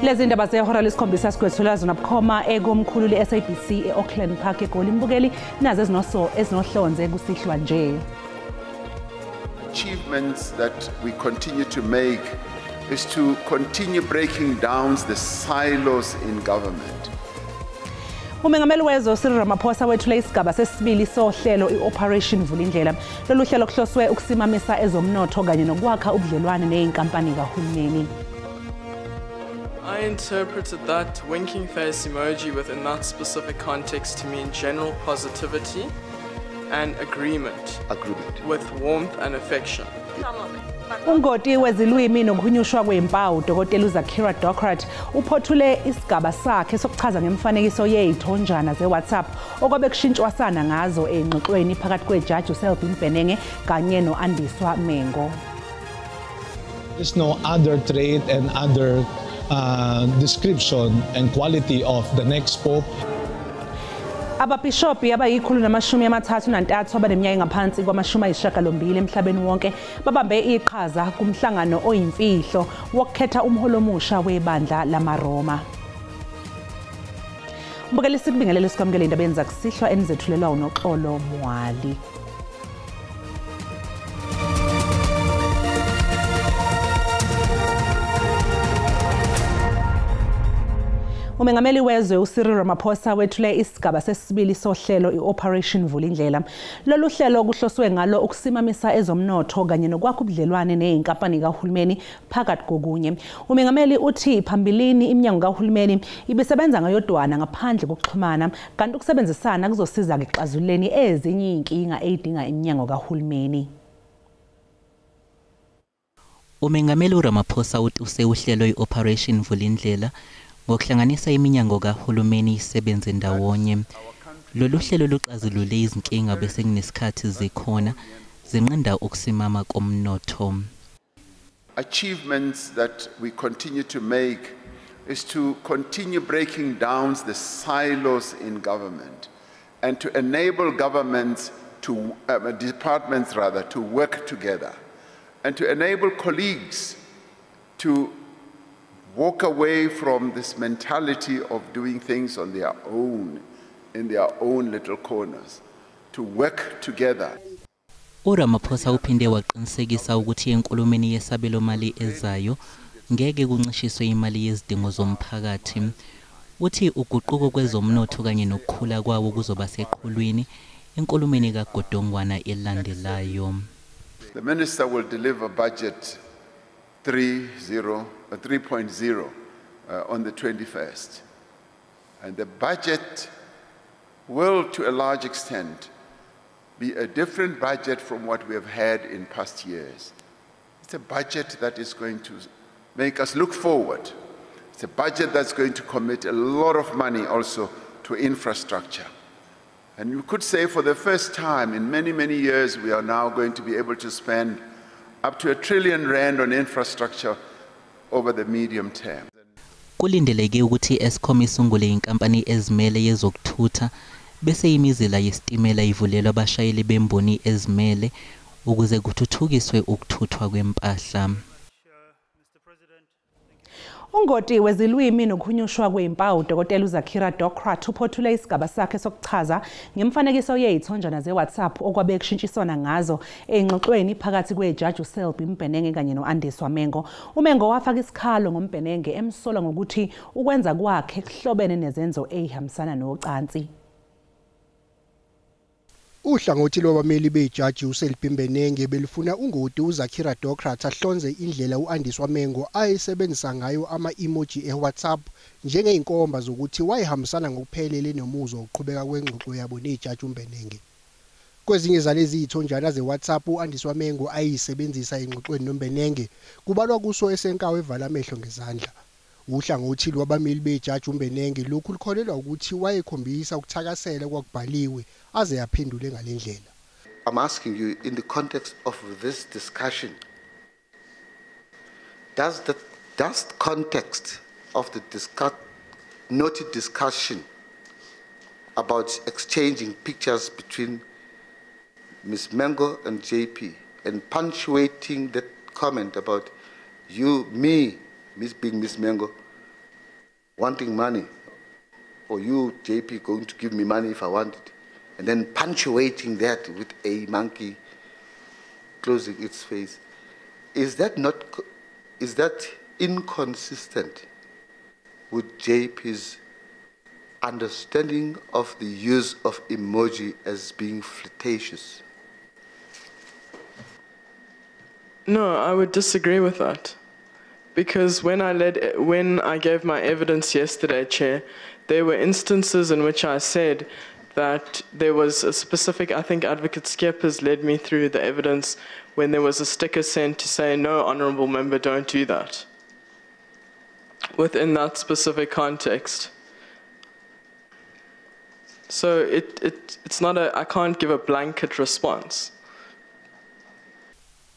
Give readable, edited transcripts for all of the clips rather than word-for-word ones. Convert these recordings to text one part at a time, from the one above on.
Lezi ndaba zehora lesikhombisa sigwethelwa zona bukhoma ekomkhulu le-SABC e-Auckland Park eGoli. Mbukeli nazo ezinohlonze kusihlwa nje. Achievements that we continue to make is to continue breaking down the silos in government. Umengameli wezwe Cyril Ramaphosa wethule isigaba sesibili sohlelo i-Operation Vulindlela. Lolu hlelo kuhloswe ukusimamisa ezomnotho kanye nokwakha ubudlelwane nezinkampani kahulumeni. I interpreted that winking face emoji within that specific context to mean general positivity and agreement. With warmth and affection. Ungoti wezilwimi nokuhunyushwa kwempawu Dr. Zakira Docrat uphothule isigaba sakhe sokuchaza ngemfanekiso yezithonjana zeWhatsApp okwabe kushintshwasana ngazo engxoxweni phakathi kwejaji uSelby Mbenenge kanye noAndiswa Mengo. There's no other trait and other description and quality of the next pope. Ababhishobhi abayi-133 abaneminyaka engaphansi kwama-98 emhlabeni wonke babambe iqhaza kumhlangano oyimfihlo wokukhetha umholi omusha webandla lamaRoma. Mbukeli, sikubingelele sikwamukele indaba zakusihlwa enizethulelwa uNoxolo Mwali. Umengameli wezwe uCyril Ramaphosa wethule isigaba sesibili sohlelo i-Operation Vulindlela. Lolu hlelo kuhloswe ngalo ukusimamisa ezomnotho kanye nokwakha ubudlelwane nezinkampani kahulumeni phakathi kokunye. Umengameli uthi phambilini iminyango kahulumeni ibisebenza ngayodwana ngaphandle kokuxhumana, kanti ukusebenzisana kuzosiza ekuxazululeni ezinye izinkinga ezidinga iminyango kahulumeni. Umengameli uRamaphosa utuse uhlelo i-Operation Vulindlela ngokuhlanganisa iminyango kahulumeni isebenze ndawonye. Lolu hlelo luxazulule izinkinga bese kunesikhathi zikhona zinqinda ukusimama komnotho. Achievements that we continue to make is to continue breaking down the silos in government and to enable governments to departments rather to work together and to enable colleagues to walk away from this mentality of doing things on their own, in their own little corners, to work together. uRamaphosa uphinde waqinisekisa ukuthi enkulumeni yesabelo mali ezayo ngeke kuncishiswe imali yezidingo zomphakathi. Uthi uguquko kwezomnotho kanye nokukhula kwawo kuzoba seqhulwini enkulumeni kaGodongwana elandelayo. The minister will deliver budget 3.0 on the 21st. And the budget will, to a large extent, be a different budget from what we have had in past years. It's a budget that is going to make us look forward. It's a budget that's going to commit a lot of money also to infrastructure. And you could say for the first time in many, many years, we are now going to be able to spend up to R1 trillion on infrastructure over the medium term. Kulindeleke ukuthi Eskom isungule inkampani ezimele yezokuthutha bese imizila yesitimela ivulelwa abashayeli bemboni ezimele ukuze kuthuthukiswe ukuthuthwa kwempahla. Ungoti wezilwimi nokuhunyushwa kwempawu Dr. Zakira Docrat uphothule isigaba sakhe sokuchaza ngemfanekiso yezithonjana zeWhatsApp okwabe kushintshiswana ngazo engxoxweni phakathi kwejaji uSelby Mbenenge kanye noAndiswa Mengo. UMengo wafaka isikhalo ngoMbenenge emsola ngokuthi ukwenza kwakhe kuhlobene nezenzo ezihambisana nocansi. Uhlangothi lwabameli bejaji uSelby Mbenenge belifuna ungoti uZakira Docrat ahlonze indlela uAndiswa Mengo ayisebenzisa ngayo ama-emoji eWhatsApp njengeyinkomba zokuthi wayehambisana ngokuphelele nomuzwa wokuqhubeka kwengxoxo yabo nejaji uMbenenge. Kwezinye zalezi zithonjana zeWhatsApp uAndiswa Mengo ayisebenzisa engxoxweni noMbenenge kubalwa kuso esenkawu evala amehlo ngezandla. Uhlangothi lwabameli bejaji uMbenenge lokhu lukholelwa ukuthi wayekhombisa ukuthakasela kwakubhaliwe aze aphendule ngalendlela. I'm asking you in the context of this discussion, does the context of the noted discussion about exchanging pictures between Ms. Mengo and JP and punctuating that comment about you, me, Miss being Miss Mengo, wanting money, or you, JP, going to give me money if I want it, and then punctuating that with a monkey closing its face, is that inconsistent with JP's understanding of the use of emoji as being flirtatious? No, I would disagree with that. Because when I gave my evidence yesterday, Chair, there were instances in which I said that there was a specific, I think Advocate Skeppers led me through the evidence when there was a sticker sent to say, no, honourable member, don't do that. Within that specific context. So it's not a, I can't give a blanket response.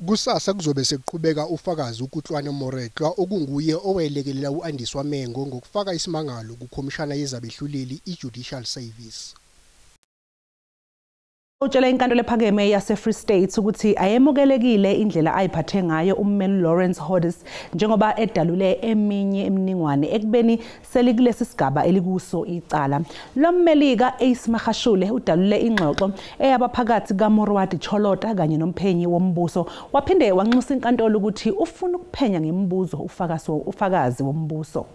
Kusasa kuzobe sekuqhubeka ufakazi uKutlwano Moretlwa okunguye owelekelela uAndiswa Mengo ngokufaka isimangalo kukhomishana yezabehluleli iJudicial Service. Utshele inkantolo ephakeme yase-Free State ukuthi ayemukelekile indlela ayiphathe ngayo ummeli Lawrence Hodes njengoba edalule eminye imininingwane ekubeni selikulesi sigaba elikuso icala. Lo mmeli ka-Ace Magashule udalule ingxoxo eyaba phakathi kaMoroadi Cholota kanye nomphenyi wombuso, waphinde wanxusa inkantolo ukuthi ufuna ukuphenya ngemibuzo ufakazi wombuso.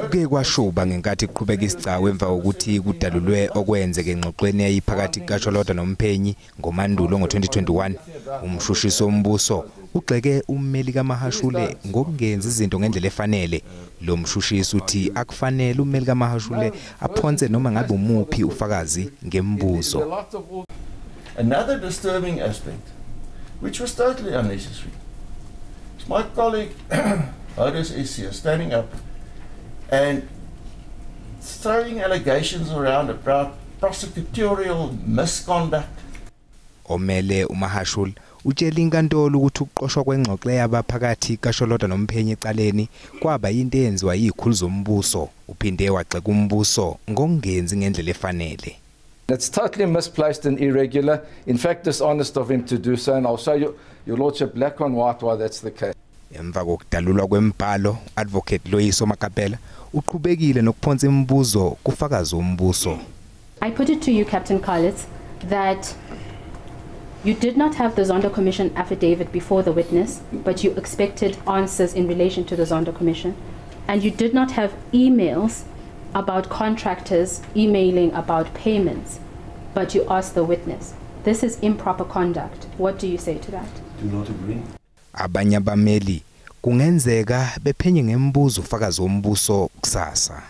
Kuke kwashuba ngenkathi kuqhubeka isigcawu emva kokuthi kudalulwe okwenzeke engxoxweni eyayiphakathi kukaCholota nomphenyi ngoMandulo ngo-2021. Umshushisi wombuso ugxeke ummeli kaMahashule ngokungenzi izinto ngendlela efanele. Lo mshushisi uthi akufanele ummeli kaMahashule aphonse noma ngabe umuphi ufakazi ngemibuzo. Another disturbing aspect, which was totally unnecessary, is my colleague Hodes is standing up and throwing allegations around about prosecutorial misconduct. Omele uMahashule utshela inkantolo ukuthi ukuqoshwa kwengxoxo yabaphakathi kaCholota nomphenyi ecaleni kwaba yinto eyenziwa yizikhulu zombuso. Uphinde wagxeka umbuso ngokungenzi ngendlela efanele. It's totally misplaced and irregular. In fact, dishonest of him to do so, and I'll show you, Your Lordship, black on white why that's the case. Emva kokudalulwa kwembhalo, Advocate Loyiso Makapela uqhubekile nokuphonsa imibuzo kufakazi wombuso. I put it to you, Captain Carlitz, that you did not have the Zondo Commission affidavit before the witness, but you expected answers in relation to the Zondo Commission, and you did not have emails about contractors emailing about payments, but you asked the witness. This is improper conduct. What do you say to that? Do not agree. Abanye abameli kungenzeka bephenye ngemibuzo ufakazi wombuso kusasa.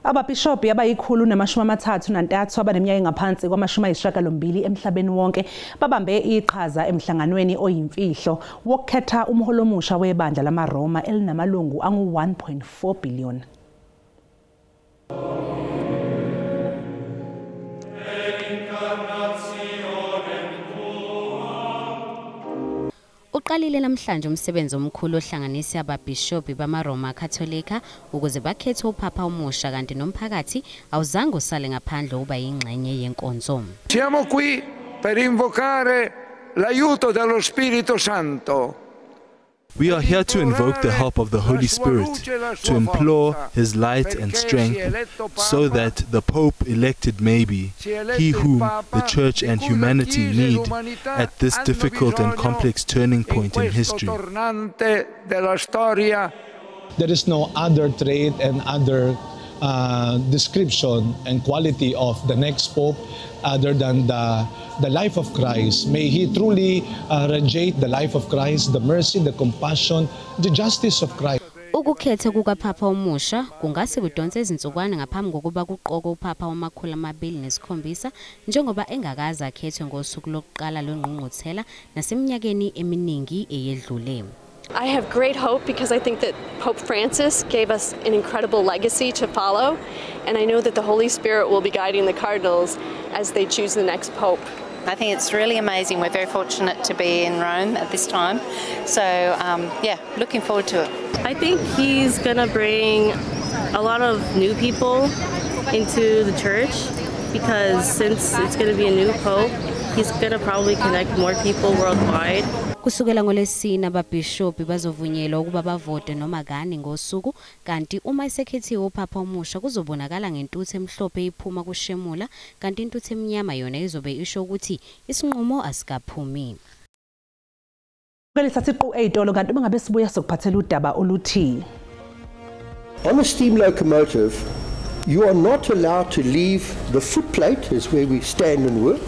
Ababhishobhi abayi-133 abaneminyaka engaphansi kwama-82 emhlabeni wonke babambe iqhaza emhlanganweni oyimfihlo wokukhetha umholi omusha webandla lamaRoma elinamalungu angu-1.4 billion. Uqalile namhlanje umsebenzi omkhulu ohlanganisa ababhishobhi bamaRoma Katolika ukuze bakhethe uPapa omusha, kanti nomphakathi awuzange usale ngaphandle uba yingxenye yenkonzo. Siamo qui per invocare l'aiuto dello Spirito Santo. We are here to invoke the help of the Holy Spirit, to implore His light and strength, so that the Pope elected may be he whom the Church and humanity need at this difficult and complex turning point in history. There is no other trait and other description and quality of the next Pope other than the life of Christ. May he truly radiate the life of Christ, the mercy, the compassion, the justice of Christ. Ukukhetha kukaPapa omusha kungase kudonse izinsukwana ngaphambi kokuba kuqokwe uPapa wama-207 njengoba engakaze akhethwe ngosuku lokuqala lwengqungquthela naseminyakeni eminingi eyedlule. I have great hope because I think that Pope Francis gave us an incredible legacy to follow, and I know that the Holy Spirit will be guiding the cardinals as they choose the next pope. I think it's really amazing. We're very fortunate to be in Rome at this time. So, yeah, looking forward to it. I think he's going to bring a lot of new people into the church because since it's going to be a new pope, he's going to probably connect more people worldwide. Kusukela ngolesine ababhishobhi bazovunyelwa ukuba bavote noma kane ngosuku, kanti uma esekhethiwe uPapa omusha kuzobonakala ngentuthu emhlophe iphuma kushemula, kanti intuthu emnyama yona izobe isho ukuthi isinqumo asikaphumi. Sasiqu ey'tolo kanti uma ngabe sibuya sokuphathela udaba oluthi On a steam locomotive, you are not allowed to leave the footplate, is where we stand and work.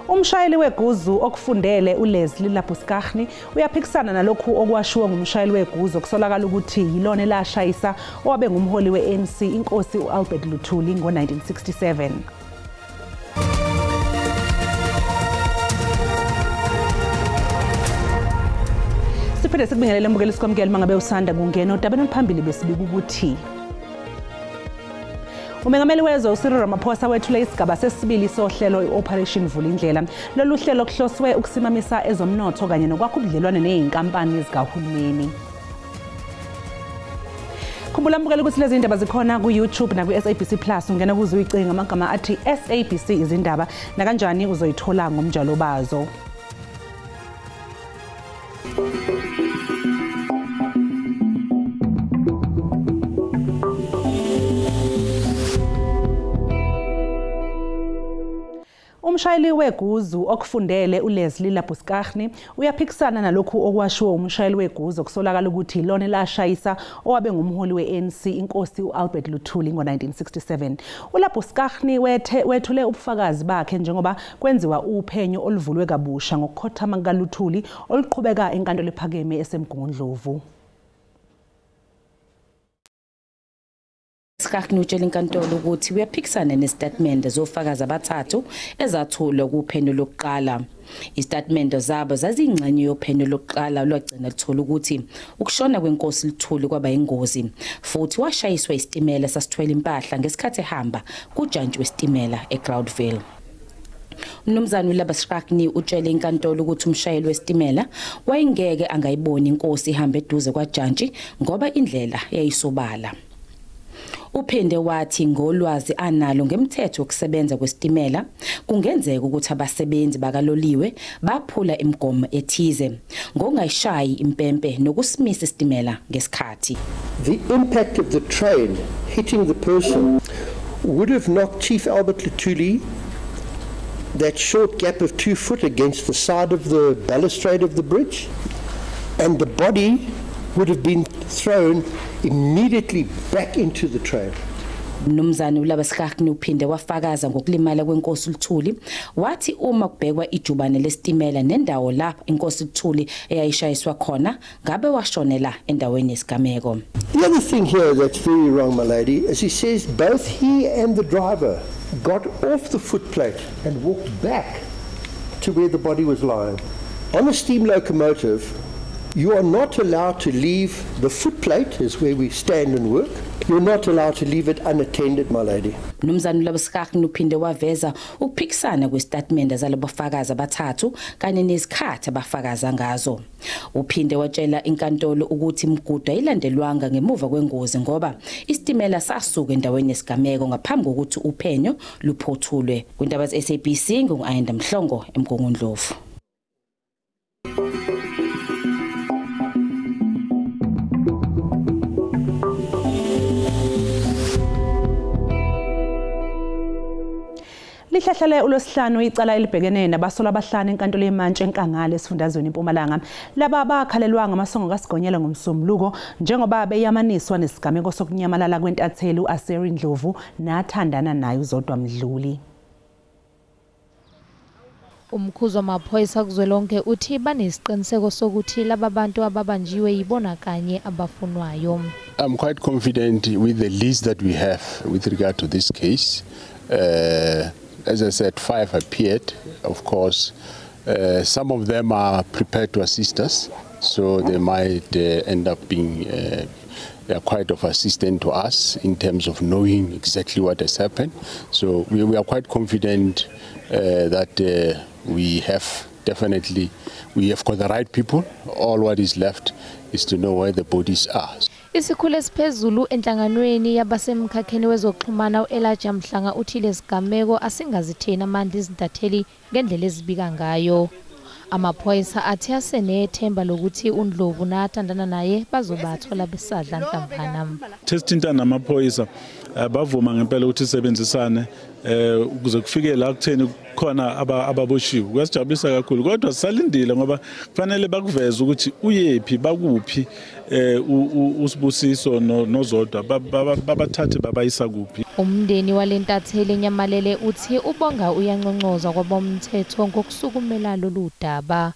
Umshayeli weguzu okufundele uLeslie Labuschagne uyaphikisana nalokhu okwashiwo ngumshayeli weguzu okusolakala ukuthi yilona elashayisa owabe ngumholi we-ANC inkosi u-Albert Luthuli ngo-1967. Siphinde sikubingelele mbukeli sikwamukele mangabe usanda kungena odabeni oluphambili besibika ukuthi Umengameli wezwe uCyril Ramaphosa wethule isigaba sesibili sohlelo i-Operation Vulindlela. Lolu hlelo kuhloswe ukusimamisa ezomnotho kanye nokwakha ubudlelwane nezinkampani zikahulumeni. Khumbula mbukeli ukuthi lezi indaba zikhona ku-YouTube naku-SABC Plus. Ungena kuze uyicinge ngamagama athi SABC izindaba, nakanjani uzoyithola ngomjalo bazo. Umshayeli weguzu okufundele uLeslie Labuschagne uyaphikisana nalokhu okwashiwo umshayeli weguzu okusolakala ukuthi ilona elashayisa owabe ngumholi we-ANC inkosi u-Albert Luthuli ngo-1967. uLabuschagne wethule ubufakazi bakhe njengoba kwenziwa uphenyo oluvulwe kabusha ngokukhothama kukaLuthuli oluqhubeka enkantolo ephakeme eseMgungundlovu. Labuschagne utshela inkantolo ukuthi uyaphikisana nesitatimende zofakazi abathathu ezathulwa kuphenyo lokuqala. Isitatimende zabo zaziyingxenye yophenyo lokuqala lwagcina luthola ukuthi ukushona kwenkosi Luthuli kwaba ingozi futhi washayiswa isitimela sasithwele impahla ngesikhathi ehamba kujantshi wesitimela eGroundville. Umnumzane uLabuschagne utshele inkantolo ukuthi umshayeli wesitimela wayengeke angayiboni inkosi ihamba eduze kwajantshi ngoba indlela yayisobala. Uphinde wathi ngolwazi analo ngemthetho wokusebenza kwesitimela kungenzeka ukuthi abasebenzi bakaloliwe baphula imigomo ethize ngokungayishayi impempe nokusimisa isitimela ngesikhathi. The impact of the train hitting the person would have knocked Chief Albert Luthuli that short gap of 2 foot against the side of the balustrade of the bridge, and the body would have been thrown immediately back into the train. Mnumzane uLabuschagne uphinde wafakaza ngokulimala kwenkosi Luthuli, wathi uma kubhekwa ijubane lesitimela nendawo lapho inkosi Luthuli eyayishayiswa khona ngabe washonela endaweni yesigameko. The other thing here that's very wrong, my lady, is he says both he and the driver got off the footplate and walked back to where the body was lying. On a steam locomotive, you are not allowed to leave the footplate, is where we stand and work. You're not allowed to leave it unattended, my lady. Mnumzane uLabuschagne uphinde waveza ukuphikisana kwesitatimende zalabafakazi abathathu kanye nezikhathi abafakaza ngazo. Uphinde watshela inkantolo ukuthi imigudu ayilandelwanga ngemuva kwengozi ngoba isitimela sasuka endaweni yesigameko ngaphambi kokuthi uphenyo luphothulwe. Kwindaba ze-SABC ngingu-Ayanda Mhlongo eMgungundlovu. Lihlehlele uLwesihlanu icala elibhekene nabasolwa abahlanu enkantolo yemantshi eNkangala esifundazweni iMpumalanga. Laba bakhalelwa ngamasongo kaSigonyela ngomsombuluko njengoba beyamaniswa nesigameko sokunyamalala kwentatheli uAseri Ndlovu nathandana naye uZodwa Mdluli. Umkhuzi wamaphoyisa kuzwelonke uthi banesiqiniseko sokuthi laba bantu ababanjiwe yibona kanye abafunwayo. I'm quite confident with the list that we have with regard to this case. As I said, 5 appeared. Of course, some of them are prepared to assist us, so they might end up being quite of assistance to us in terms of knowing exactly what has happened. So we are quite confident that we have definitely, we have got the right people. All what is left is to know where the bodies are. Isikhulu esiphezulu enhlanganweni yabasemkhakheni wezokuxhumana uElijah Mhlanga uthi lesigameko asingazitheni amandla izintatheli ngendlela ezibika ngayo. Amaphoyisa athi asenethemba lokuthi uNdlovu nathandana naye bazobathola besadla nhlamvana. Testinta namaphoyisa bavuma ngempela ukuthi sisebenzisane ukuze kufike la kutheni khona ababoshiwe. Kuyasijabulisa kakhulu kodwa sisalindile ngoba kufanele bakuveze ukuthi uyephi bakuphi uSibusiso noZodwa babathathe babayisa kuphi. Umndeni walentatheli enyamalele uthi ubonga uyanconcoza kwabomthetho ngokusukumela lolu daba.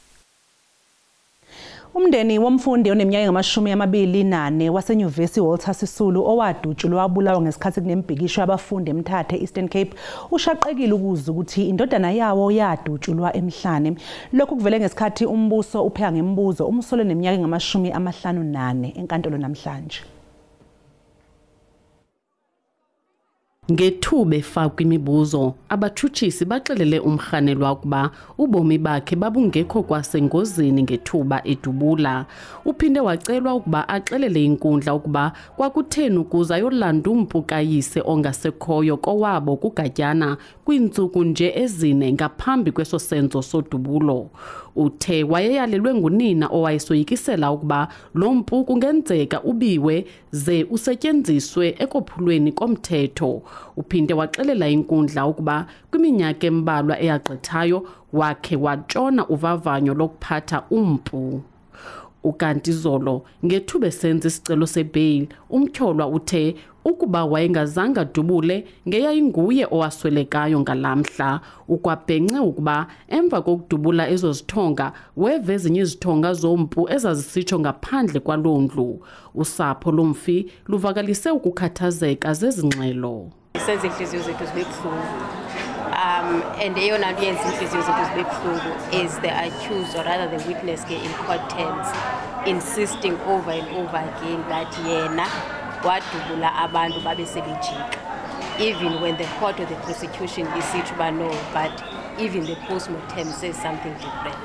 Umndeni womfundi oneminyaka engu-24 wasenyuvesi Walter Sisulu owadutshulwa wabulawa ngesikhathi kunembhikisho yabafundi eMthatha Eastern Cape ushaqekile ukuzwa ukuthi indodana yawo yadutshulwa emhlane. Lokhu kuvele ngesikhathi umbuso upheka ngemibuzo umsolo neminyaka engu-54 enkantolo namhlanje. Ngethuba efakwa imibuzo, abatshutshisi baxelele umrhanelwa ukuba ubomi bakhe babungekho kwasengozini ngethuba edubula. Uphinde wacelwa ukuba axelele inkundla ukuba kwakutheni ukuze ayolanda umpu kayise ongasekhoyo kowabo kuGatyana kwiintsuku nje ezine ngaphambi kweso senzo sodubulo. Uthe wayeyalelwe ngunina owayesoyikisela ukuba lo mpu kungenzeka ubiwe ze usetyenziswe ekophulweni komthetho. Uphinde waxelela inkundla ukuba kwiminyaka embalwa eyagqithayo wakhe watshona uvavanyo lokuphatha umpu. Ukanti izolo ngethuba esenza isicelo sebail, umtyholwa uthe ukuba wayengazange adubule ngeyayinguye owaswelekayo ngalamhla. Ukwabhenxe ukuba emva kokudubula ezo zithonga weva ezinye izithonga zompu ezazisitsho ngaphandle kwaloo ndlu. Usapho lomfi luvakalise ukukhathazeka zezi ngxelo. Senza iinhliziyo zethu zibe buhlungu. And eyona nto yenza iinhliziyo zethu zibe buhlungu is the accused, or rather the witness ke in court terms, insisting over and over again that yena wadubula abantu babesebejika. Even when the court or the prosecution isithi uba no, but even the postmortem says something different.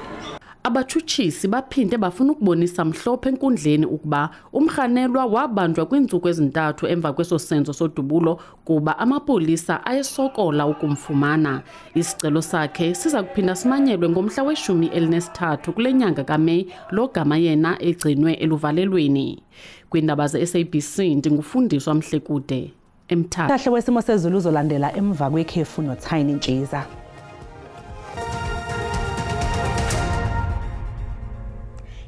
Abatshutshisi baphinde bafuna ukubonisa mhlophe enkundleni ukuba umrhanelwa wabanjwa kwiintsuku ezintathu emva kweso senzo sodubulo kuba amapolisa ayesokola ukumfumana. Isicelo sakhe siza kuphinda simanyelwe ngomhla we-13 kule nyanga kaMeyi, logama yena egcinwe eluvalelweni. Kwiindaba ze-SABC ndingufundiswa Mhlekude eMthatha. Kahle wesimo sezulu uzolandela emva kwekhefu noTiny Ntshiza.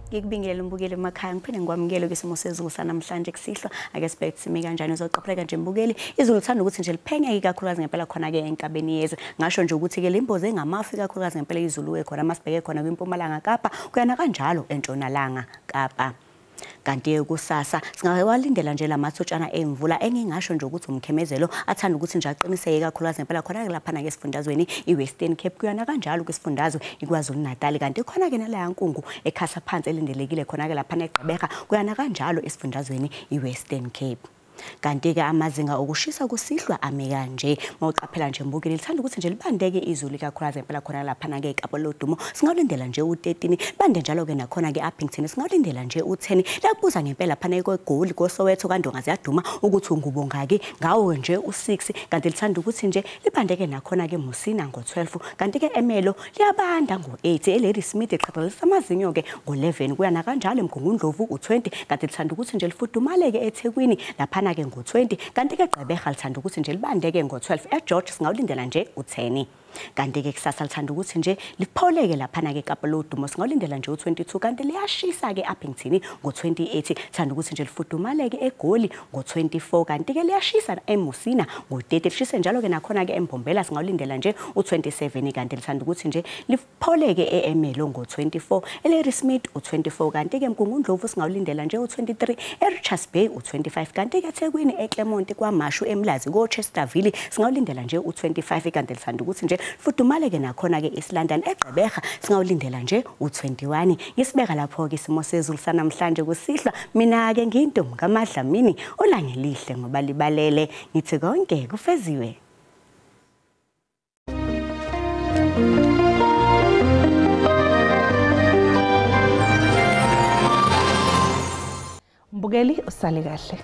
Ngikubingelele mbukeli emakhaya, ngiphinde ngikwamukele kwisimo sezulu sanamhlanje kusihlwa. Ake sibheke sime kanjani uzoqaphela nje mbukeli. Izulu lithanda ukuthi nje liphenyeke kakhulukazi ngempela khona ke enkabeni yezwe. Ngasho nje ukuthi ke limboze ngamafu kakhulukazi ngempela izulu ekhona masibheke khona kwiMpumalanga Kapa kuyana kanjalo eNtshonalanga Kapa. Kanti kusasa singawalindela nje lamathotshana emvula engingasho nje ukuthi umkhemezelo athanda ukuthi nje aqiniseke kakhulukazi ngempela khona ke lapha ke esifundazweni iWestern Cape kuyana kanjalo kwisifundazwe iKwaZulu Natal. Kanti khona ke naleya nkungu ekhasa phansi elindelekile khona ke lapha eGqeberha kuyana kanjalo esifundazweni iWestern Cape. Kanti ke amazinga okushisa kusihlwa ame kanje. Mawuqaphela nje mbukeli lithanda ukuthi nje libandeke izulu kakhulukazi ngempela khona lapha ke eKapa lodumo singawulindela nje u13, bande njalo ke nakhona ke Upington singawulindela nje u10. Lakubuza ngempela phana eGoli koSoweto kaNdonga ziyaduma ukuthi ungubongaki ngawo nje u6. Kanti lithanda ukuthi nje libandeke nakhona ke Musina ngo12, kanti ke Emelo liyabanda ngo8, eLadysmith eqhaqhelisa amazinyo ke ngo11 kuyana kanjalo eMgungundlovu u20. Kanti lithanda ukuthi nje lifudumaleke eThekwini lapha ke ngo20, kanti ke Gqeberha lithanda ukuthi nje libandeke ngo12, eGeorge singawulindela nje u10. Kanti ke kusasa lithanda ukuthi nje lipholeke laphana ke eKapa lodumo singawulindela nje u22, kanti liyashisa ke Upington ngo28, lithanda ukuthi nje lifudumaleke eGoli ngo24, kanti ke liyashisa eMusina ngo30, lishise njalo ke nakhona ke eMbombela singawulindela nje u27, kanti lithanda ukuthi nje lipholeke eEmelo ngo24, eLadysmith u24, kanti ke eMgungundlovu singawulindela nje u23, eRichards Bay u25, kanti ke eThekwini eClermont kwaMashu eMlazi koChesterville singawulindela nje u25, kanti lithanda ukuthi nje fudumaleke nakhona ke East London eGqeberha singawulindela nje u21. Ngisibeka lapho ke isimo sezulu sanamhlanje kusihlwa. Mina ke ngiyintombi kaMadlamini olangelihle ngoba libalele, ngithi konke kufeziwe. Mbukeli usale kahle.